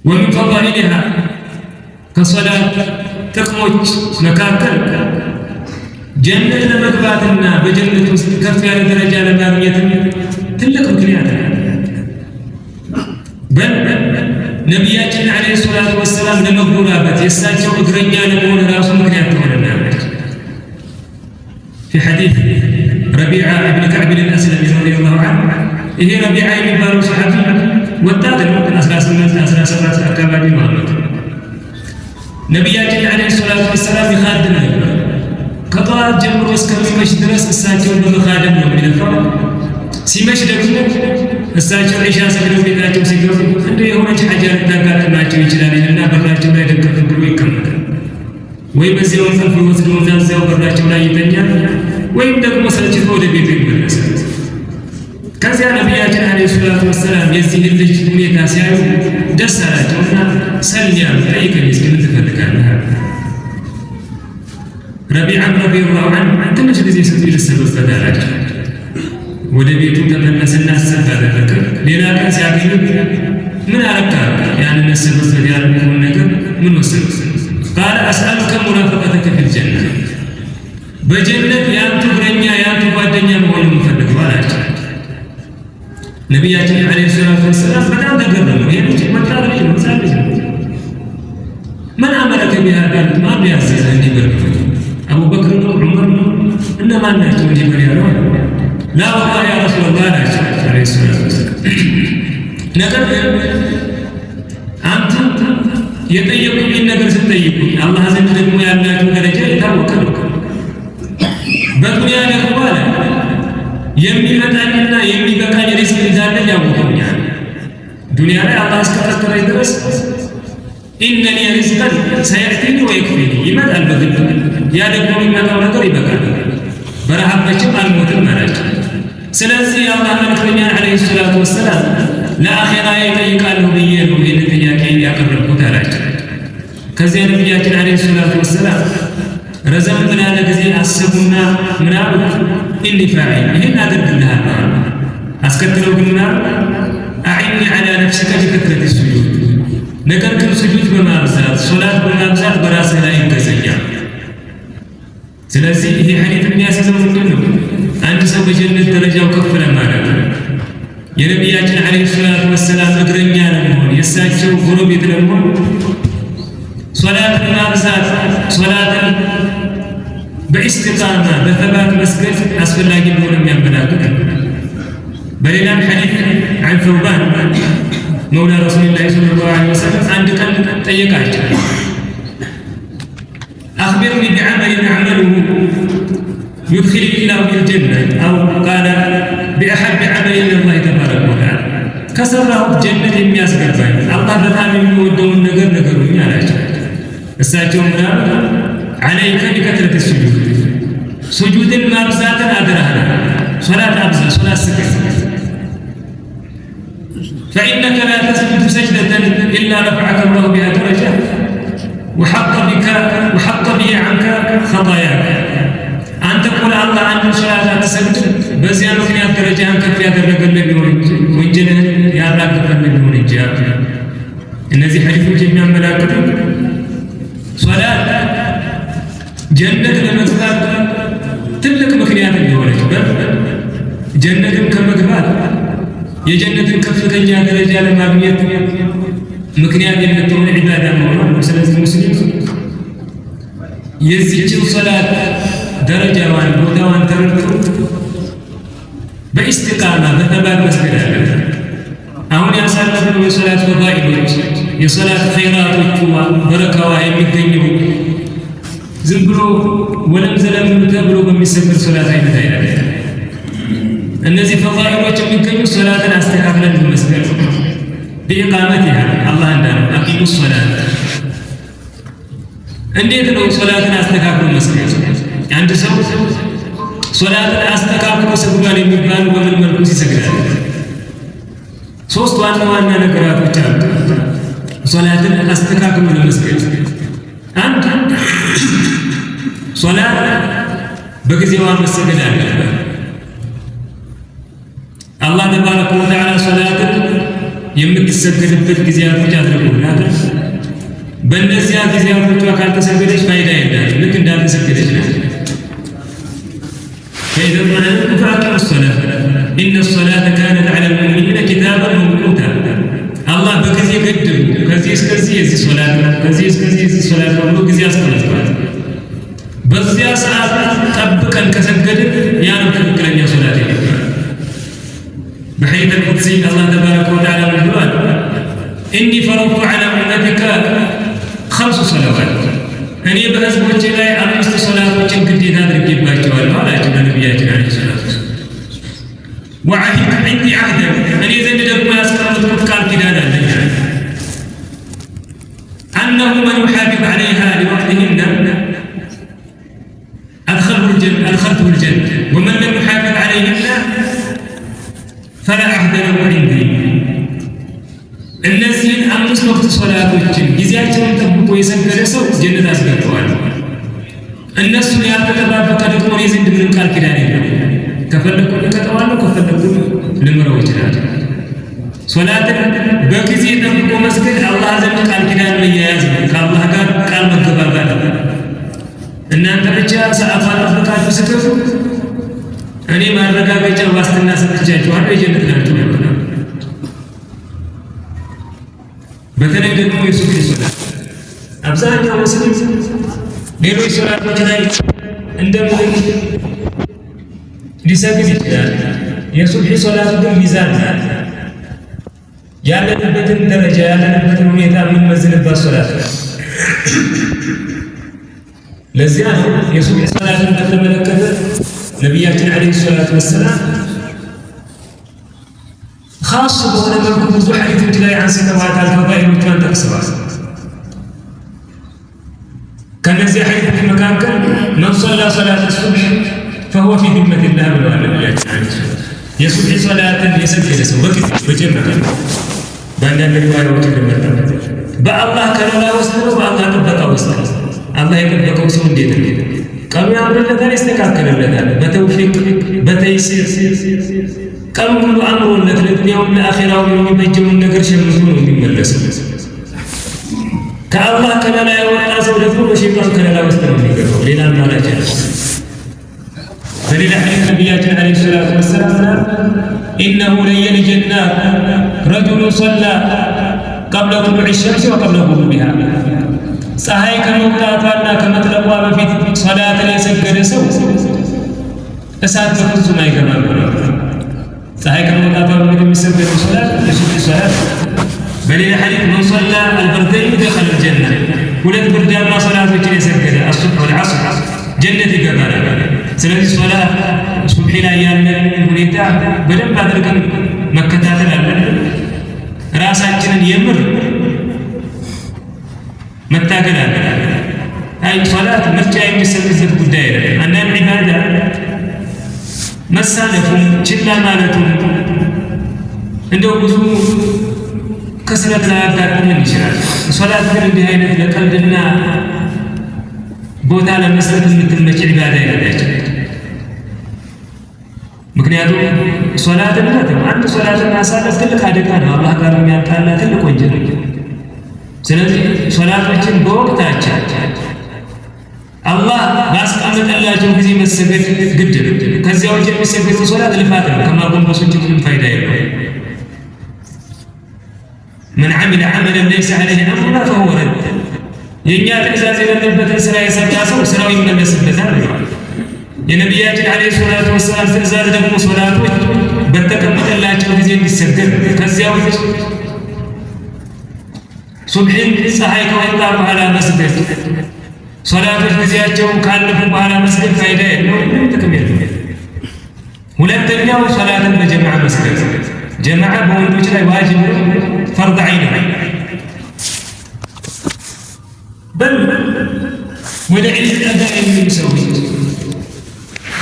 ومن فضائلها ከሶላት ጥቅሞች መካከል ጀነት ለመግባትና በጀነት ውስጥ ከፍ ያለ ደረጃ ለማግኘት ትልቅ ምክንያት ነው። በል ነቢያችን عليه الصلاة والسلام ለመጎራበት የእሳቸው እግረኛ ለመሆን ራሱ ምክንያት ትሆነናለች። في حديث ربيعة بن كعب الأسلمي رضي الله عنه። ይሄ ረቢዓ የሚባለው ሰሓቢ ወጣት ነው፣ 18 17 አካባቢ ማለት ነው። ነቢያችን عليه الصلاة والسلام ይኻድም ነበር። ከጠዋት ጀምሮ እስከሚመሽ ድረስ እሳቸውን በመኻደም ነው የሚለፋው። ሲመሽ ደግሞ እሳቸው ዒሻ ሰግደው ቤታቸው ሲገቡ እንደ የሆነች ሓጃ ልታጋጥማቸው ይችላል እና በራቸው ላይ ደገፍ ብሎ ይቀመጣል። ወይ በዚያው እንቅልፍ ይወስደውና እዚያው በራቸው ላይ ይተኛል፣ ወይም ደግሞ ሰልችቶ ወደ ቤቱ ይመለሳል። ከዚያ ነቢያችን عليه الصلاة والسلام የዚህን ልጅ ሁኔታ ሲያዩ ደስ አላቸውና سلني ያሉ፣ ጠይቀኝ እስኪ ምን ትፈልጋለህ? ረቢዓም رضي الله عنه ትንሽ ጊዜ ስጡ ልሰበበት አላቸው። ወደ ቤቱ ተመለሰና አሰብ አደረገ። ሌላ ቀን ሲያገኙት ምን አረካ? ያንን አሰብበት ያልከውን ነገር ምን ወሰድክ? قال أسألك مرافقتك في الجنة፣ በጀነት የአንቱ እግረኛ የአንቱ ጓደኛ መሆን የምፈልገው አላቸው። ነቢያችን عليه الصلاة والسلام በጣም ተገረሙ። ይሄ ልጅ ወጣት ልጅ ነው፣ ሕፃን ልጅ ነው። من أمرك بهذا? ማን ያዘዘህ እንዲህ በል? አቡበክር ነው? ዑመር ነው? እነማን ናቸው እንዲህ በል ያለው? لا والله يا رسول الله አላቸው عليه الصلاة والسلام። ነገር ግን አንቱ የጠየቁኝን ነገር ስትጠይቁኝ አላህ ዘንድ ደግሞ ያላችሁ ደረጃ የታወቀ ነው። በዱንያ ደግሞ አለ የሚመጣኝና የሚበቃኝ ሪዝቅ እንዳለ ያውቁኛል። ዱንያ ላይ አላህ እስከፈጠረኝ ድረስ إن لي رزقا سيأتيني ويكفيني፣ ይመጣል በግድ፣ ያ ደግሞ የሚመጣው ነገር ይበቃል። በረሃብ መቼም አልሞትም አላቸው። ስለዚህ የአላህ መልክተኛ عليه الصلاة والسلام ለአኼራ ይጠይቃለሁ ብዬ ነው ይህንን ጥያቄ ያቀረብኩት አላቸው። ከዚያ ነቢያችን عليه الصلاة والسلام ረዘም ላለ ጊዜ አሰቡና ምናሉ? إني فاعل፣ ይህን አደርግልሃለሁ። አስከትለው ግን ምናሉ? أعني على نفسك بكثرة السجود፣ ነገር ግን ስጁድ በማብዛት፣ ሶላት በማብዛት በራስህ ላይ ይገዘኛል። ስለዚህ ይሄ ሐዲት የሚያስይዘው ምንድን ነው? አንድ ሰው በጀነት ደረጃው ከፍ ለማለት፣ የነቢያችን عليه الصلاة والسلام እግረኛ ለመሆን፣ የእሳቸው ጎረቤት ለመሆን ሶላትን ማብዛት፣ ሶላትን በኢስቲቃማ በተባት መስገድ አስፈላጊ እንደሆነ የሚያመላክት ነው። በሌላም ሐዲት عن ثوبان مولى رسول الله صلى الله عليه وسلم አንድ ቀን ጠየቃቸው። أخبرني بعمل أعمله يدخلني الله الجنة أو قال بأحب عمل إلى الله تبارك وتعالى፣ ከሰራሁት ጀነት የሚያስገባኝ አላህ በጣም የሚወደውን ነገር ነገሩኝ አላቸው። እሳቸው ምናምን عليك بكثرة السجود፣ ሱጁድን ማብዛትን አደራህን፣ ሶላት አብዛ፣ ሶላት ስገድ። فإنك لا تسجد سجدة إلا رفعك الله بها درجة وحط به عنك خطاياك። አንተ እኮ ለአላህ አንድን ሶላት አትሰግድም፣ በዚያ ምክንያት ደረጃህን ከፍ ያደረገልህ ቢሆን እንጂ ወንጀልህን ያራገፈልህ ቢሆን እንጂ። እነዚህ ሐዲሶች የሚያመላክቱት ሶላት ጀነት ለመግባት ትልቅ ምክንያት እንደሆነች፣ ጀነትን ከመግባት የጀነትን ከፍተኛ ደረጃ ለማግኘት ምክንያት የምትሆን ዒባዳ መሆኗ ነው። ስለዚህ ሙስሊም የዚችን ሶላት ደረጃዋን ቦታዋን ተረድቶ በኢስቲቃማ በተባት መስገድ አለበት። አሁን ያሳለፍነው የሶላት ፈዳኢሎች፣ የሶላት ኸይራቶቹ በረካዋ የሚገኘው ዝም ብሎ ወለም ዘለም ተብሎ በሚሰገድ ሶላት አይነት አይደለም። እነዚህ ፈዳኢሎች የሚገኙ ሶላትን አስተካክለን በመስገድ፣ بإقامتها፣ አላህ እንዳለው أقيموا الصلاة። እንዴት ነው ሶላትን አስተካክሎ መስገድ? አንድ ሰው ሶላትን አስተካክሎ ሰግዷል የሚባሉ በምን መልኩ ይሰግዳል? ሶስት ዋና ዋና ነገራቶች አሉ ሶላትን አስተካክሎ ለመስገድ። አንድ፣ ሶላት በጊዜዋ መሰገድ አለበት። አላህ تبارك وتعالى ሶላትን የምትሰገድበት ጊዜያቶች አድርጎላታል። በእነዚያ ጊዜያቶቿ ካልተሰገደች ፋይዳ የላትም፣ ልክ እንዳልተሰገደች ናት። فإذا اطمأننتم فأقيموا الصلاة إن الصلاة كانت على المؤمنين كتابا موقوتا። አላህ በጊዜ ገድቡ ከዚህ እስከዚህ የዚህ ሶላት ነው፣ ከዚህ እስከዚህ የዚህ ሶላት ነው ብሎ ጊዜ አስቀምጧል። በዚያ ሰዓት ጠብቀን ከሰገድን ያ ነው ትክክለኛ ሶላት የሚባለው። በ حديث القدسي አላህ تبارك وتعالى ምን ብሏል? إني فرضت على أمتك خمس صلوات፣ እኔ በህዝቦቼ ላይ አምስት ሶላቶችን ግዴታ አድርጌባቸዋለሁ አላቸው ለነቢያችን عليه الصلاة والسلام። وعهدت عندي عهدا፣ እኔ ዘንድ ደግሞ ያስቀመጥኩት ቃል ኪዳን አለኝ። أنه من يحافظ عليها لوقتهن أدخلته الجنة ومن لم يحافظ عليهن فلا عهد له عندي። እነዚህን አምስት ወቅት ሶላቶችን ጊዜያቸውን ጠብቆ የሰገደ ሰው ጀነት አስገባዋለሁ። እነሱን ያልተጠባበቀ ደግሞ እኔ ዘንድ ምንም ቃል ኪዳን የለም። ከፈለኩ እቀጠዋለሁ፣ ከፈለኩ ልምረው እችላለሁ። ሶላትን በጊዜ ጠብቆ መስገድ አላህ ዘንድ ቃል ኪዳን መያያዝ ነው፣ ከአላህ ጋር ቃል መገባባት ነው። እናንተ ብቻ ሰዓቷን ጠብቃችሁ ስገዱ፣ እኔ ማረጋገጫ ዋስትና ሰጥቻችኋለሁ፣ የጀነት ናችሁ። በተለይ ደግሞ የሱብሒ ሶላት አብዛኛው ሙስሊም ሌሎች ሶላቶች ላይ እንደምንም ሊሰግድ ይችላል። የሱብሒ ሶላት ግን ሚዛን ያለንበትን ደረጃ ያለንበትን ሁኔታ የምንመዝንባት ሶላት። ለዚያ ነው የሱብሒ ሶላትን በተመለከተ ነቢያችን عليه الصلاة والسلام خاص በሆነ መልኩ ብዙ ሐዲቶች ላይ አንስተዋታል፣ ፈዳኢሎቿን ጠቅሰዋል። ከነዚህ ሐዲቶች መካከል من صلى صلاة الصبح فهو في ذمة الله ብለዋል ነቢያችን عليه الصلاة። የሱብሒ ሶላትን የሰገደ ሰው በጊዜ በጀመዓ፣ በአንዳንድ ሪዋያዎች እንደመጣ በአላህ ከለላ ውስጥ ነው፣ በአላህ ጥበቃ ውስጥ ነው። አላህ የጠበቀው ሰው እንዴት ነው? ቀኑ ያምርለታል፣ ይስተካከልለታል። በተውፊቅ በተይሲር ቀኑ ሁሉ አምሮለት ለዱንያውም ለአኼራውም የሚበጀውን ነገር ሸምቶ ነው የሚመለሰው። ከአላህ ከለላ የወጣ ሰው ደግሞ በሸይጣን ከለላ ውስጥ ነው የሚገባው። ሌላ አማራጭ የለም። በሌላ ሐዲስ ነቢያችን عليه الصلاة والسلام إنه لن يلج النار رجل صلى قبل طلوع الشمس وقبل غروبها፣ ፀሐይ ከመውጣቷና ከመጥለቋ በፊት ሶላትን የሰገደ ሰው እሳት በፍጹም አይገባም ብሏል። ፀሐይ ከመውጣቷ በፊት የሚሰገደው ሶላት የሱብሒ ሶላት። በሌላ ሐዲስ من صلى البردين دخل الجنة፣ ሁለት ብርዳማ ሶላቶችን የሰገደ الصبح والعصر ጀነት ይገባል። ስለዚህ ሶላት ሱብሒ ላይ ያለን ሁኔታ በደንብ አድርገን መከታተል አለብን። ራሳችንን የምር መታገል አለብን። አይ ሶላት ምርጫ የሚሰጥበት ጉዳይ አይደለም። አንዳንድ ዒባዳ መሳለፉም ችላ ማለቱም እንደው ብዙ ክስረት ላያጋጥመን ይችላል። ሶላት ግን እንዲህ አይነት ለቀልድና ቦታ ለመስጠት የምትመች ዒባዳ አይደለችም። ምክንያቱም ሶላትን አንድ ሶላትን ማሳለፍ ትልቅ አደጋ ነው፣ አላህ ጋር የሚያጣላ ትልቅ ወንጀል። ስለዚህ ሶላቶችን በወቅታቸው አላህ ባስቀመጠላቸው ጊዜ መሰገድ ግድ ነው። ከዚያ ውጭ የሚሰገደው ሶላት ልፋት ነው፣ ከማጎንበስ ውጭ ምንም ፋይዳ የለውም። من عمل عملا ليس عليه أمرنا فهو رد። የእኛ ትእዛዝ የሌለበትን ስራ የሰራ ሰው ስራው ይመለስበታል ብለዋል። የነቢያችን عليه الصلاة والسلام ትእዛዝ ደግሞ ሶላቶች በተቀመጠላቸው ጊዜ እንዲሰገድ፣ ከዚያ ውጭ ሱብሒን ፀሐይ ከወጣ በኋላ መስገድ፣ ሶላቶች ጊዜያቸው ካለፉ በኋላ መስገድ ፋይዳ የለውም፣ ምንም ጥቅም የለውም። ሁለተኛው ሶላትን በጀማዓ መስገድ። ጀማዓ በወንዶች ላይ ዋጅብ ነው፣ فرض عين ነው። በል ወደ ዒልም ጠጋ የሚሉ ሰዎች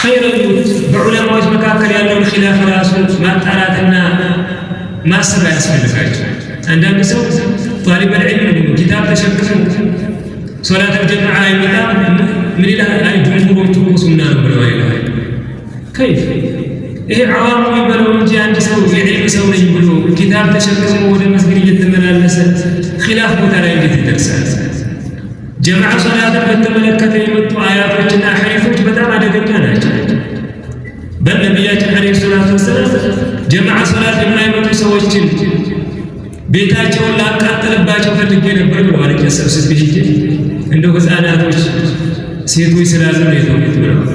ኸይረኞች በዑለማዎች መካከል ያለውን ኺላፍ ራሱ ማጣራትና ማሰብ አያስፈልጋቸው። አንዳንድ ሰው طالب العلم ኪታብ ተሸክሞ ሶላተል ጀማዓ አይመጣም። ምን ይልሃል? አይ ጅምሁሮቹ እኮ ሱና ነው ብለዋል ይልሃል። كيف ይሄ ዓዋሙ የሚበለው እንጂ አንድ ሰው የዒልም ሰው ነኝ ብሎ ኪታብ ኪታብ ተሸክሞ ወደ መስጊድ እየተመላለሰ ኺላፍ ቦታ ላይ እንዴት ይደርሳል? ጀማዓ ሶላትን በተመለከተ የመጡ አያቶችና ሐዲሶች በጣም አደገኛ ናቸው። በነቢያችን ዓለይሂ ሰላቱ ወሰላም ጀማዓ ሶላት የማይመጡ ሰዎችን ቤታቸውን ላቃጥልባቸው ፈልጌ ነበር ብለዋል። ሰብስቤ ሂጄ እንደው ህፃናቶች ሴቶች ስላሉ ነው የተውኩት ብለዋል።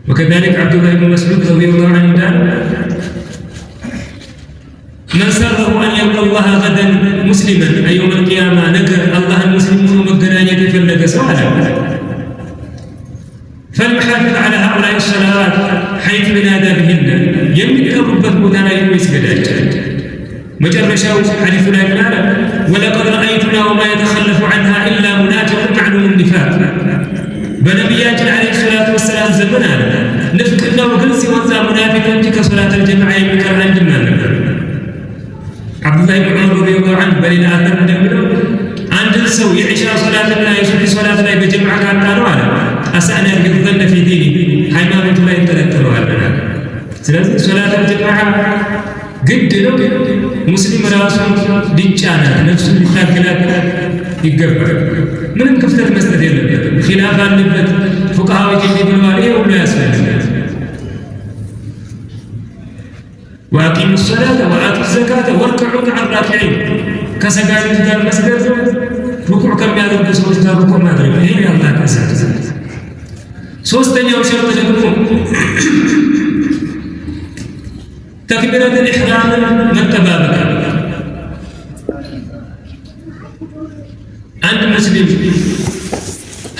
وكذلك عبد الله بن مسعود رضي الله عنه እንዳለ من سره أن يلقى الله غدا مسلما يوم القيامة ነገ አላህን ሙስሊም ሆኖ መገናኘት የፈለገ ሰው አለ فليحافظ على هؤلاء الصلوات حيث ينادى بهن የሚጠሩበት ቦታ ላይ ሄዶ ይስገዳቸው። መጨረሻው ሐዲሱ ላይ ምን አለ? ولقد رأيتنا وما يتخلف عنها إلا منافق معلوم النفاق። በነቢያችን ዓለይሂ ሰላቱ ወሰላም ዘመን አለ ንፍቅናው ግልጽ የወጣ ሙናፊቅ እንጂ ከሶላተል ጀማዓ የሚቀር አንድም አልነበር። ዓብዱላህ ብን ዑመር ረዲየላሁ ዐንሁ በሌላ አተር እንደሚለው አንድን ሰው የዒሻ ሶላትና የሱብሒ ሶላት ላይ በጀማዓ ካጣነው አለ أسأنا به الظن في دينه ሃይማኖቱ ላይ እንጠረጥረዋለን አለ። ስለዚህ ሶላተል ጀማዓ ግድ ነው። ሙስሊም ራሱን ሊጫናት ነፍሱን ሊታገላት ይገባል። ምንም ክፍተት መስጠት የለበትም። ኺላፍ አለበት፣ ፉቃሃዎች እንዲህ ብለዋል፣ ይሄ ሁሉ ያስፈልጋል። وأقيموا الصلاة وآتوا الزكاة واركعوا مع الراكعين ከሰጋጆች ጋር መስገድ፣ ሩኩዕ ከሚያደርጉ ሰዎች ጋር ሩኩዕ ማድረግ፣ ይሄ የአላህ ትእዛዝ። ሶስተኛው ሸርጥ ደግሞ ተክቢረተል ኢሕራምን መጠባበቅ። አንድ ሙስሊም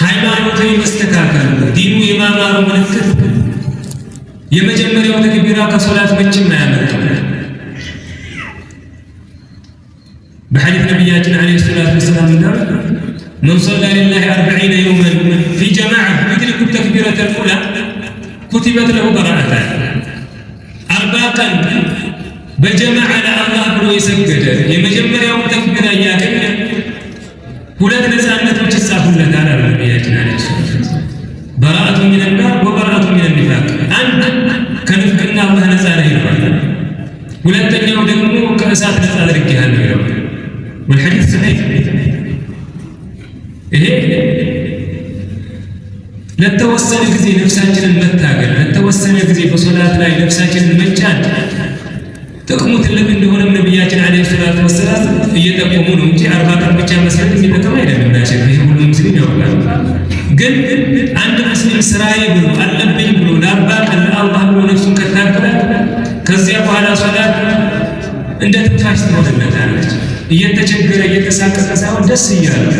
ሃይማኖቱ የመስተካከል ዲኑ የማማሩ ምልክት የመጀመሪያው ተክቢራ ከሶላት መቼም አያመልጥም። በሐዲስ ነቢያችን ዓለይሂ ሰላቱ ወሰላም እንዳሉ من صلى لله 40 يوما في جماعة يدرك التكبيرة الأولى كتبت له براءتان። 40 ቀን በጀማዓ ለአላህ ብሎ የሰገደ የመጀመሪያውን ተክቢራ እያገኘ ሁለት ነፃነቶች ይጻፉለታል አሉ ነቢያችን ዓለይሂ ሰላቱ ወሰላም። براءة من النار وبراءة من النفاق። አንድ ከንፍቅና አላህ ነፃ ነህ ይለዋል። ሁለተኛው ደግሞ ከእሳት ነፃ አድርጌሃለሁ ይለዋል። والحديث صحيح። ይሄ ለተወሰነ ጊዜ ነፍሳችንን መታገል፣ ለተወሰነ ጊዜ በሶላት ላይ ነፍሳችንን መጫን ጥቅሙ ትልቅ እንደሆነም ነቢያችን ዓለይሂ ሰላቱ ወሰላም እየጠቆሙ ነው እንጂ 40 ቀን ብቻ መስገድ የሚጠቅም አይደለም። ናቸው ይሄ ሁሉ ሙስሊም ያውቃል። ግን አንድ ሙስሊም ስራዬ ብሎ አለብኝ ብሎ ለ40 ቀን ለአላህ ብሎ ነፍሱን ከታገላት ከዚያ በኋላ ሶላት እንደ ትንፋሽ ትሆንለታለች። እየተቸገረ እየተሳቀቀ ሳይሆን ደስ እያለው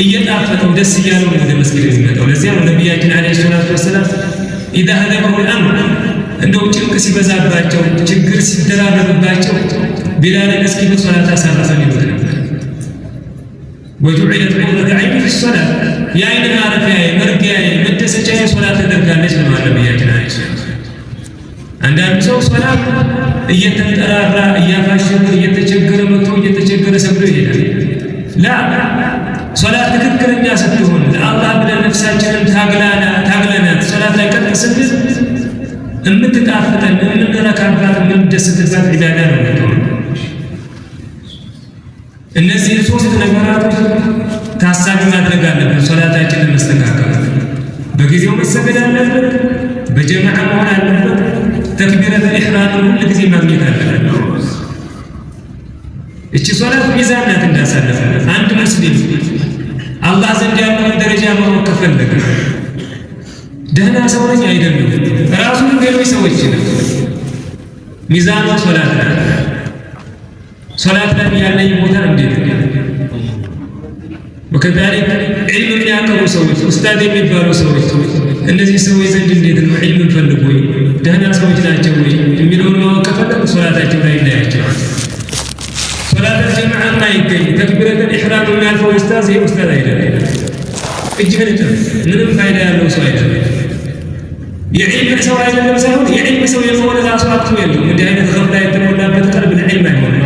እየጣፈጠው ደስ እያለው ወደ መስጊድ የሚመጣው። ለዚያ ነው ነቢያችን ዓለይሂ ሰላቱ ወሰላም إذا هذبه الأمر እንደው ጭንቅ ሲበዛባቸው ችግር ሲደራረብባቸው ቢላልን እስኪ በሶላት አሳርፈን ይሉት ነበር። وجعلت قرة عيني في الصلاة የአይን ማረፊያዬ መርጊያዬ መደሰቻዬ ሶላት ተደርጋለች ብለዋል ነቢያችን ዓለይሂ ሰላቱ። አንዳንዱ ሰው ሶላት እየተንጠራራ እያፋሸገ እየተቸገረ መጥቶ እየተቸገረ ሰግዶ ይሄዳል። لا ሶላት ትክክለኛ ስትሆን ለአላህ ብለን ነፍሳችንን ታግለናት ሶላት ላይ ቀጥ ስንል የምትጣፍጠን የምንረካባት የምንደሰትባት ዒባዳ ነው የምትሆነው። እነዚህን ሶስት ነገራቶች ታሳቢ ማድረግ አለብን። ሶላታችንን መስተካከል በጊዜው መሰገድ አለበት፣ በጀማዓ መሆን አለበት፣ ተክቢረተል ኢሕራምን ሁል ጊዜ ማግኘት አለበት። እቺ ሶላት ሚዛን ናት። እንዳሳለፈ አንድ ሙስሊም አላህ ዘንድ ያለውን ደረጃ ማወቅ ከፈለገ ደህና ሰው ነኝ አይደለም፣ ራሱን ሌሎች ሰዎች ነው። ሚዛኗ ሶላት ናት። ሶላት ላይ ያለኝ ቦታ እንዴት ነው? وكذلك ዒልም የሚያቀሩ ሰዎች ኡስታዝ የሚባሉ ሰዎች እነዚህ ሰዎች ዘንድ እንዴት ነው ዒልም ፈልጉ ወይ ደህና ሰዎች ናቸው ወይ የሚለውን ማወቅ ከፈለግ ሶላታቸው ላይ እናያቸዋል። ሶላተል ጀማዓ የማይገኝ ተክቢረተል ኢሕራም የሚያልፈው ኡስታዝ ይሄ ኡስታዝ አይደለም። እጅህን እጠብ። ምንም ፋይዳ ያለው ሰው አይደለም። የዒልም ሰው አይደለም ሳይሆን የዒልም ሰው የመሆን ራሱ አቅቱ የለውም። እንዲህ አይነት ገፍላ የተሞላበት ቀልብ ለዒልም አይሆንም።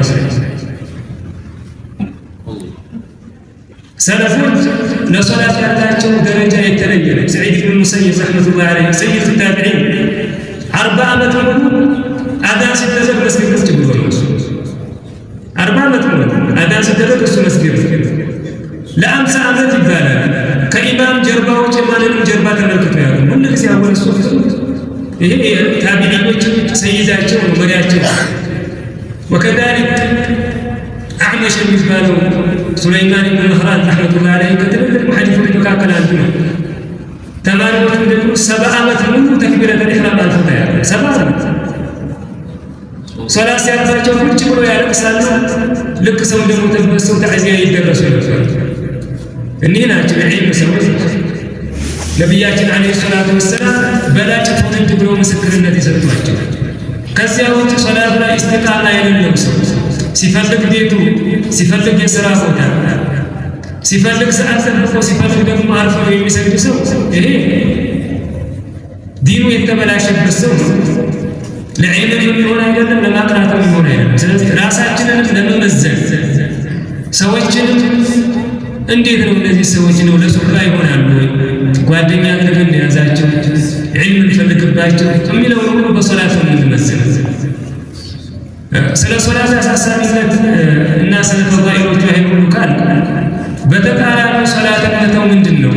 ሰለፎች ለሶላት ያላቸው ደረጃ የተለየ ነው። ሰዒድ ብን ሙሰይብ ረሕመቱላሂ ዐለይሂ ሰይድ ታቢዒን 40 ዓመት ሙሉ አዛን ሲደረግ መስጊድ ውስጥ የኢማሙን ጀርባ ተመልክቶ ያውቅም። ሁሉ ጊዜ أول الصف። ይሄ ታቢዒዎች ሰይዳቸው ነው፣ መሪያቸው። وكذلك አዕመሽ የሚባለው ሱለይማን ብን መህራን رحمة الله عليه ከትልልቅ ሙሐዲሶች መካከል አንዱ ነው። ተማሪዎቹ ደግሞ 70 ዓመት ሙሉ تكبيرة الإحرام አልፈው ያውቅም። 70 ዓመት ሶላት ሲያልፋቸው ቁጭ ብሎ ያለቅሳሉ። ልክ ሰው እንደሞተበት ሰው ተዕዚያ ይደረሱ ነበር። እኒህ ናቸው የዒልም ሰዎች። ነቢያችን عليه الصلاة والسلام በላጭ ትውልድ ብሎ ምስክርነት የሰጧቸው። ከዚያ ውጭ ሶላት ላይ ኢስቲቃማ የሌለው ሰው ሲፈልግ ቤቱ፣ ሲፈልግ የሥራ ቦታ፣ ሲፈልግ ሰዓት ጠብቆ፣ ሲፈልግ ደግሞ አርፍዶ የሚሰግድ ሰው ይሄ ዲኑ የተበላሸበት ሰው ነው። ለዒልም የሚሆን አይደለም፣ ለማቅራትም የሚሆን አይደለም። ስለዚህ ራሳችንንም ለመመዘን ሰዎችንም እንዴት ነው እነዚህ ሰዎች ነው ለሱሕባ ይሆናሉ ወይ፣ ጓደኛ አድርገን እንያዛቸው፣ ዒልም እንፈልግባቸው የሚለውን ሁሉ በሶላት ነው የምንመዝነው። ስለ ሶላት አሳሳቢነት እና ስለ ፈዳኢሎቹ ይሄን ሁሉ ካል በተቃራኒው ሶላትን መተው ምንድን ነው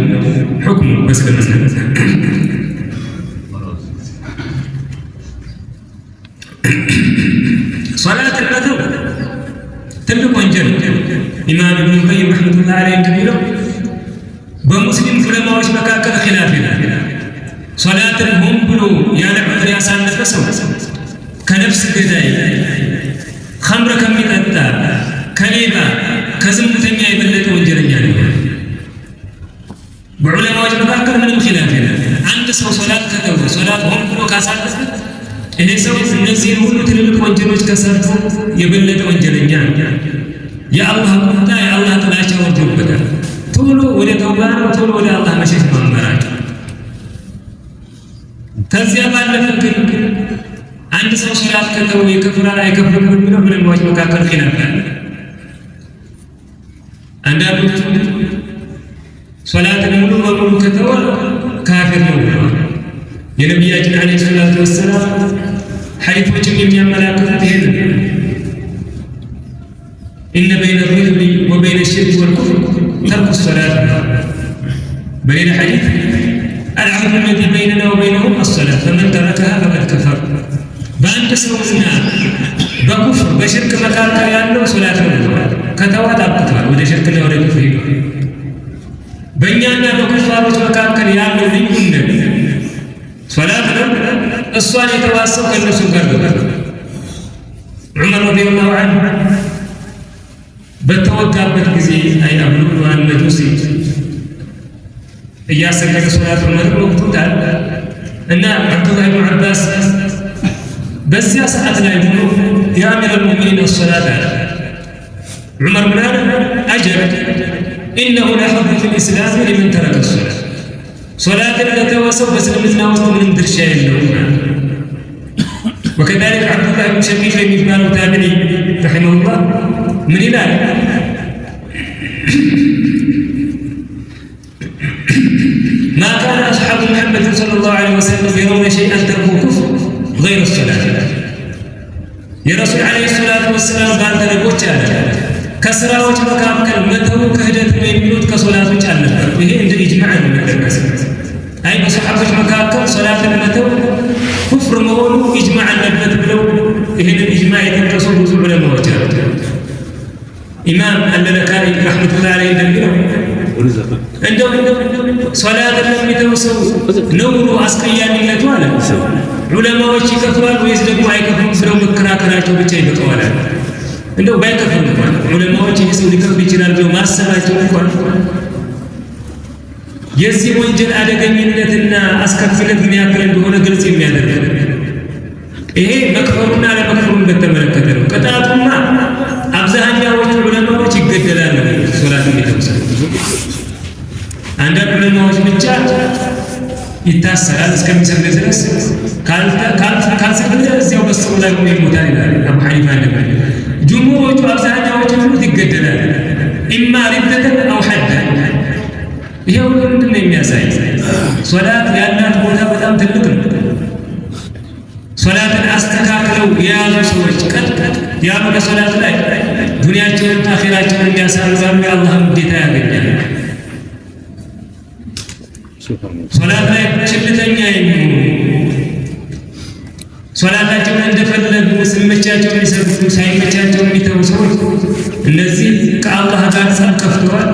ሕክሙ በእስልምና? ሶላትን መተው ትልቅ ወንጀል። ኢማም ኢብኑል ቀይም رحمة الله عليه እንደሚለው በሙስሊም ዑለማዎች መካከል ኺላፍ የለም። ሶላትን ሆን ብሎ ያለ ዑዝር ያሳለፈ ሰው ከነፍስ ገዳይ፣ ኸምር ከሚጠጣ፣ ከሌባ፣ ከዝሙተኛ የበለጠ ወንጀለኛ ነው። በዑለማዎች መካከል ምንም ኺላፍ የለም። አንድ ሰው ሶላት ከተወ፣ ሶላት ሆን ብሎ ካሳለፈ ይሄ ሰው እነዚህን ሁሉ ትልልቅ ወንጀሎች ከሰርቶ የበለጠ ወንጀለኛ ነው። የአላህ ቁጣ፣ የአላህ ጥላቻ ወርዶበታል። ቶሎ ወደ ተውባ ነው፣ ቶሎ ወደ አላህ መሸሽ ነው አማራጭ። ከዚያ ባለፈ ግን አንድ ሰው ሶላት ከተወ ይከፍራል አይከፍርም በሚለው ዑለማዎች መካከል ኺላፍ አለ። አንዳንዶቹ ሶላትን ሙሉ በሙሉ ከተወ ካፊር ነው ብለዋል። የነቢያችን عليه الصلاة والسلام ሐዲሶችም የሚያመላክቱት ይሄን ነው። إن بين الرجل وبين الشرك والكفر ترك الصلاة። በሌላ ሐዲስ العهد الذي بيننا وبينهم الصلاة فمن تركها فقد كفر። በአንድ ሰውና በኩፍር በሽርክ መካከል ያለው ሶላት ነው ብለዋል። ከተዋት አብቅተዋል፣ ወደ ሽርክና ወደ ኩፍር ሄዷል። በእኛና በኩፋሮች መካከል ያለው ልዩነት ሶላት ነው። እሷን የተዋሰው ከእነሱ ጋር ገባል። ዑመር رضي الله عنه በተወጋበት ጊዜ አይ አቡ ሉዕሉዓ አልመጁሲ እያሰገደ ሶላት ዑመር ወቅቶታል እና ዓብዱላህ ብን ዓባስ በዚያ ሰዓት ላይ ሆኖ يا أمير المؤمنين الصلاة አለ። ዑመር ምን አለ? أجل إنه لا حظ في الإسلام لمن ترك الصلاة። ሶላትን ለተወ ሰው በእስልምና ውስጥ ምንም ድርሻ የለውም። وكذلك ዓብዱላህ ብን ሸቂቅ የሚባለው ታቢዒ رحمه الله ምን ይላል? ما كان أصحاب محمد صلى الله عليه وسلم يرون شيئا تركه كفر غير الصلاة። የረሱል عليه الصلاة والسلام ባልደረቦች አለ ከስራዎች መካከል መተው ክህደት ነው የሚሉት ከሶላት ውጭ አልነበረም። ይሄ እንደ ኢጅማዕ ነው የሚጠቀሰው። አይ በሰሓቦች መካከል ሶላትን መተው ኩፍር መሆኑ ኢጅማዕ አለበት ብለው ይህንን ኢጅማዕ የጠቀሱ ብዙ ዑለማዎች አሉ። ኢማም አለለካኢ رحمة الله عليه እንደሚለው እንደው ሶላትን ለሚተው ሰው ነውሩ አስቀያሚነቱ አለ ዑለማዎች ይከፍራል ወይስ ደግሞ አይከፍሩም ብለው መከራከራቸው ብቻ ይበቃዋል። እንደው ባይከፍሩ እንኳን ዑለማዎች ይህ ሰው ሊከፍር ይችላል ብለው ማሰባቸው እንኳን የዚህ ወንጀል አደገኝነትና አስከፊነት ምን ያክል እንደሆነ ግልጽ የሚያደርግ። ይሄ መክፈሩና አለመክፈሩን በተመለከተ ነው። ቅጣቱማ አብዛኛዎቹ ዑለማዎች ይገደላል ነው ሶላት የሚተው ሰው። አንዳንድ ዑለማዎች ብቻ ይታሰራል እስከሚሰግድ ድረስ፣ ካልሰገደ እዚያው በስሩ ላይ ሆኖ ይሞታል ይላል አቡ ሐኒፋ እንደሚል። ጅምሁሮቹ አብዛኛዎቹ የሚሉት ይገደላል፣ إما ردة أو حدا። ይሄ ሁሉ ምንድን ነው የሚያሳይ? ሶላት ያላት ቦታ በጣም ትልቅ ነው። ሶላትን አስተካክለው የያዙ ሰዎች፣ ቀጥ ያሉ በሶላት ላይ ዱንያቸውን አኼራቸውን የሚያሳምራሉ፣ የአላህን ውዴታ ያገኛሉ። ሶላት ላይ ቸልተኛ የሚሆኑ፣ ሶላታቸውን እንደፈለጉ ሲመቻቸው የሚሰግዱ፣ ሳይመቻቸው የሚተዉ ሰዎች እነዚህ ከአላህ ጋር ጸብ ከፍተዋል።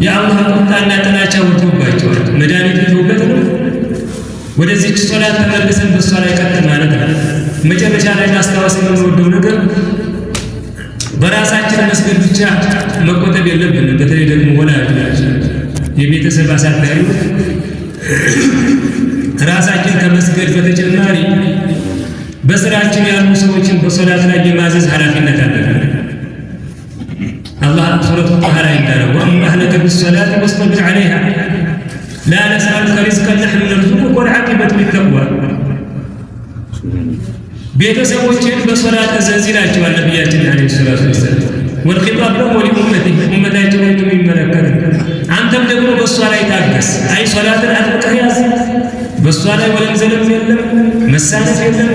የአላህ ቁጣና ጥላቻ ወጥቶባቸዋል። መድኃኒቱ ተውበት ነው። ወደዚች ሶላት ተመልሰን በእሷ ላይ ቀጥ ማለት ነው። መጨረሻ ላይ ማስታወስ የምንወደው ነገር በራሳችን መስገድ ብቻ መቆጠብ የለብንም። በተለይ ደግሞ ወላጆች፣ የቤተሰብ አሳዳሪዎች ራሳችን ከመስገድ በተጨማሪ በስራችን ያሉ ሰዎችን በሶላት ላይ የማዘዝ ኃላፊነት አለብን። አላህ ሱረቱ ጣሃ ላይ እንዳለው وأمر أهلك بالصلاة واصطبر عليها لا نسألك رزقا نحن نرزقك والعاقبة للتقوى። ቤተሰቦችን በሶላት እዘዝ ይላቸዋል ነቢያችን عليه الصلاة والسلام። والخطاب له ولأمته፣ ኡመታቸውን የሚመለከት። አንተም ደግሞ በእሷ ላይ ታገስ። አይ ሶላትን አጥብቀህ ያዝ። በእሷ ላይ ወለም ዘለም የለም፣ መሳነፍ የለም።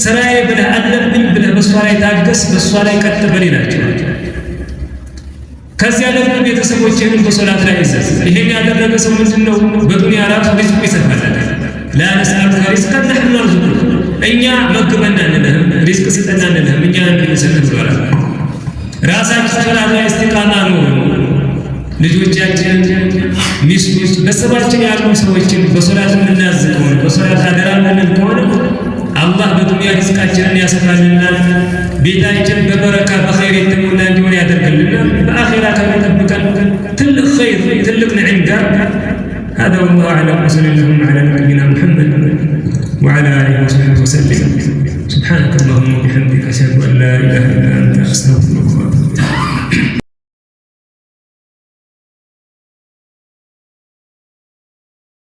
ስራዬ ብለህ፣ አለብኝ ብለህ በእሷ ላይ ታገስ፣ በእሷ ላይ ቀጥ በል ይላቸዋል። ከዚያ ደግሞ ቤተሰቦችህንም በሶላት ላይ እዘዝ። ይሄን ያደረገ ሰው ምንድን ነው? በዱንያ ራሱ ሪዝቁ ይሰፋለታል። لا نسألك رزقا نحن نرزقك፣ እኛ መግበን አንልህም፣ ሪዝቅ ስጠን አንልህም፣ እኛ እንሰጥህ ብሏል። ራሳችን ሶላት ላይ እስቲቃማ ኖሩ ልጆቻችንን፣ ሚስቶች፣ በስራችን ያሉ ሰዎችን በሶላት የምናዝ ከሆነ፣ በሶላት አደራ የምንል ከሆነ አላህ በዱንያ ሪዝቃችንን ያሰፋልናል። ቤታችን በበረካ በኸይር የተሞላ እንዲሆን ያደርግልናል። በአኼራ ከሚጠብቀን ትልቅ ኸይር፣ ትልቅ ንዕም ጋር። هذا والله أعلم، وصلى اللهم على نبينا محمد وعلى آله وصحبه وسلم. سبحانك اللهم وبحمدك، أشهد أن لا إله إلا أنت، أستغفرك.